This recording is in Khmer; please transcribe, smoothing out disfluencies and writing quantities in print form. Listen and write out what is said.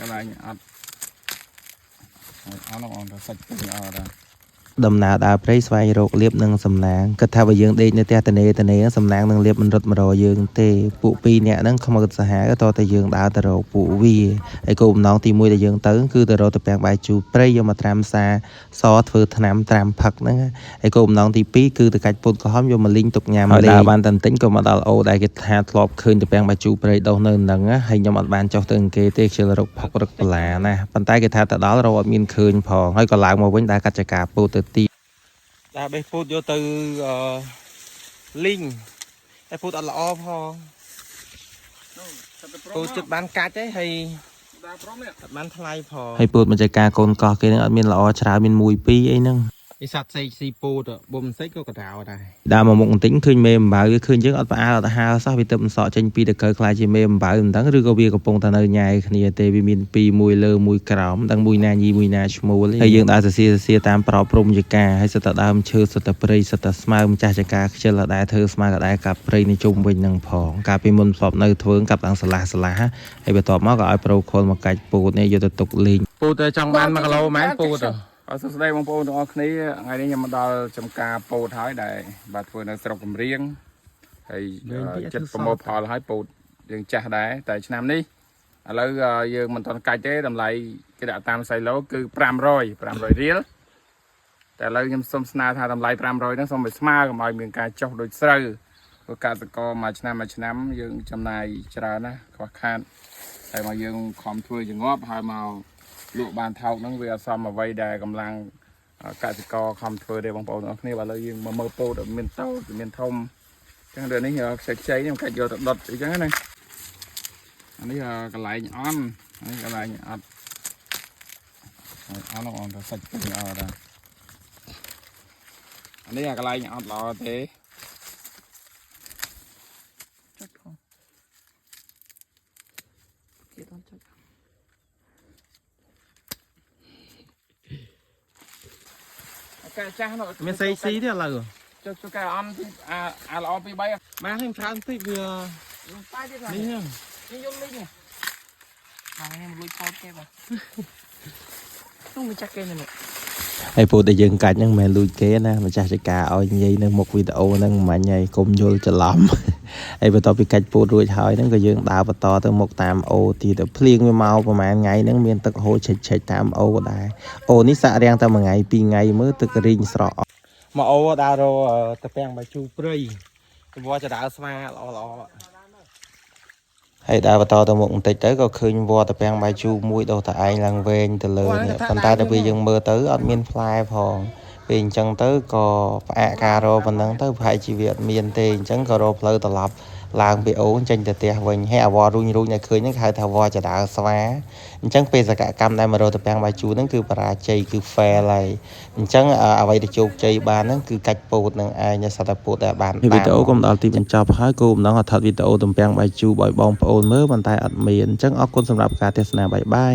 កន្លែងអត់អត់អត់សាច់ពេញអត់ដែរ ដំណើរដើរព្រៃស្វែងរកលៀបនិងសំណាងគិតថាបើយើងដេកនៅផ្ទះតនេតនេសំណាងនឹងលៀបមិនរត់មករកយើងទេពួកពីរនាក់ហ្នឹងខ្មៅសាហាវតតែយើងដើរទៅរកពួកវាហើយគោលបំណងទី1ដែលយើងទៅគឺទៅរកទំពាំងបាយជូរព្រៃយកមកត្រាំសាសធ្វើថ្នាំត្រាំផឹកហ្នឹងហើយគោលបំណងទី2គឺទៅកាច់ពោតក្រហមយកមកលីងទុកញ៉ាំលេងហើយដើរបានតែបន្តិចក៏មកដល់អូដែលគេថាធ្លាប់ឃើញទំពាំងបាយជូរព្រៃដុះនៅហ្នឹងហើយខ្ញុំអត់បានចុះទៅអង្គេទេខ្ជិលរកផុករកបន្លាណាប៉ុន្តែគេថាទៅដល់រកអត់មានឃើញផងហើយក៏ឡើងមកវិញដើរកាត់ចកាពោតទៅទី ដើរបេះពោតយកទៅអឺលីងតែពោតអត់ល្អផងពោតចិត្តបានកាច់ទេហើយ ដើរព្រមនេះ អត់បានថ្លៃផងហើយពោតមួយចកាកូនកោះគេនឹងអត់មានល្អច្រើនមាន1 2អីហ្នឹង ឯសត្វសេកស៊ីពូតបុំសេកក៏កដៅដែរ ដើរមកមុខបន្តិចឃើញមេអំបៅវាឃើញយើងអត់ផ្អើលអត់ហើសោះវាទៅបន្សក់ចេញពីដកៅខ្លាយជាមេអំបៅមិនដឹងឬក៏វាកំពុងតែនៅញ៉ែគ្នាទេវាមានពីរមួយលើមួយក្រោមមិនដឹងមួយណាញីមួយណាឈ្មោលហើយយើងដើរសរសៀសរសៀតាមប្រព្រំចកាហើយសិតតែដើមឈើសិតតែព្រៃសិតតែស្មៅម្ចាស់ចកាខ្ជិលអត់ដែរធ្វើស្មៅក៏ដែរកាប់ព្រៃនៅជុំវិញនឹងផងកាលពីមុនធ្លាប់នៅធ្វើកាប់ឡើងស្រឡះស្រឡះហើយបន្ទាប់មកក៏ឲ្យប្រូខុលមកកាច់ពោតនេះយកទៅទុកលេង ពូតចង់បាន1គីឡូមែនពូតអរសួស្តីបងប្អូនទាំងអស់គ្នាថ្ងៃនេះខ្ញុំមកដល់ចំការពោតហើយដែលបាទធ្វើនៅស្រុកកំរៀងហើយចិត្តប្រមូលផលហើយពោតយើងចាស់ដែរតែឆ្នាំនេះឥឡូវយើងមិនទាន់កាច់ទេតម្លៃគេដាក់តាមសៃឡូគឺ500 500រៀលតែឥឡូវខ្ញុំសូមស្នើថាតម្លៃ500ហ្នឹងសូមឲ្យស្មើកុំឲ្យមានការចុះដូចស្រូវព្រោះកសិករមួយឆ្នាំមួយឆ្នាំយើងចំណាយច្រើនណាស់ខ្វះខាតហើយមកយើងខំធ្វើចងប់ហើយមកលក់បានថោកហ្នឹងវាអត់សមអ្វីដែលកម្លាំងកសិករខំធ្វើទេបងប្អូនទាំងអស់គ្នាបាទឥឡូវយើងមកមើលពោតមានតូចមានធំអញ្ចឹងដល់នេះខ្ចីខ្ចីខ្ញុំកាច់យកទៅដុតអីចឹងណាអានេះកន្លែងអន់នេះកន្លែងអត់អន់អន់ទៅសាច់ពេញអត់ដែរអានេះកន្លែងអត់ល្អទេ ចុចផងគេតចុច កែចាស់នោះ មានសេស៊ីទេឥឡូវ ចុះចុះកែអន់ពីអាអាល្អពី3 បានខ្ញុំច្រើនតិចវា ប៉ាទៀត នេះហ្នឹង នេះយកលីងហ្នឹងខ្ញុំលួចពោតគេបាទនោះម្ចាស់គេនេះ ហើយពោតដែលយើងកាច់ហ្នឹងមិនមែនលួចគេណាម្ចាស់ចកាឲ្យនិយាយនៅមុខវីដេអូហ្នឹងមិញហើយកុំយល់ច្រឡំ ហើយបន្ទាប់ពីកាច់ពោតរួចហើយហ្នឹងក៏យើងដើរបន្តទៅមុខតាមអូទីទៅភ្លៀងវាមកប្រហែលថ្ងៃហ្នឹងមានទឹកហូរឆិចឆិចតាមអូដែរអូនេះសាក់រាំងតែមួយថ្ងៃពីរថ្ងៃមើលទឹករីងស្រកមកអូដើររកតាពាំងបាយជូរព្រៃវត្តចដើស្មាល្អល្អហើយដើរបន្តទៅមុខបន្តិចទៅក៏ឃើញវត្តតាពាំងបាយជូរមួយដុះតែឯងឡើងវែងទៅលើនេះប៉ុន្តែដល់ពេលយើងមើលទៅអត់មានផ្លែផងពេលអញ្ចឹងទៅក៏ផ្អាកការរកប៉ុណ្ណឹងទៅប្រហែលជាវាអត់មានទេអញ្ចឹងក៏រកផ្លូវត្រឡប់ឡើងពីអូនចេញទៅផ្ទះវិញហើយអាវរុញរុញដែលឃើញហ្នឹងគេហៅថាវត្តចដើស្វាអញ្ចឹងពេលសកកម្មដែលមករកតាពាំងបាយជូរហ្នឹងគឺបរាជ័យគឺ fail ហើយអញ្ចឹងអ្វីដែលជោគជ័យបានហ្នឹងគឺកាច់ពោតនឹងឯងសត្វតែពោតដែលបានវីដេអូក៏មកដល់ទីបញ្ចប់ហើយគោលបំណងអត់ថតវីដេអូទំពាំងបាយជូរឲ្យបងប្អូនមើលប៉ុន្តែអត់មានអញ្ចឹងអរគុណសម្រាប់ការទស្សនា bye bye.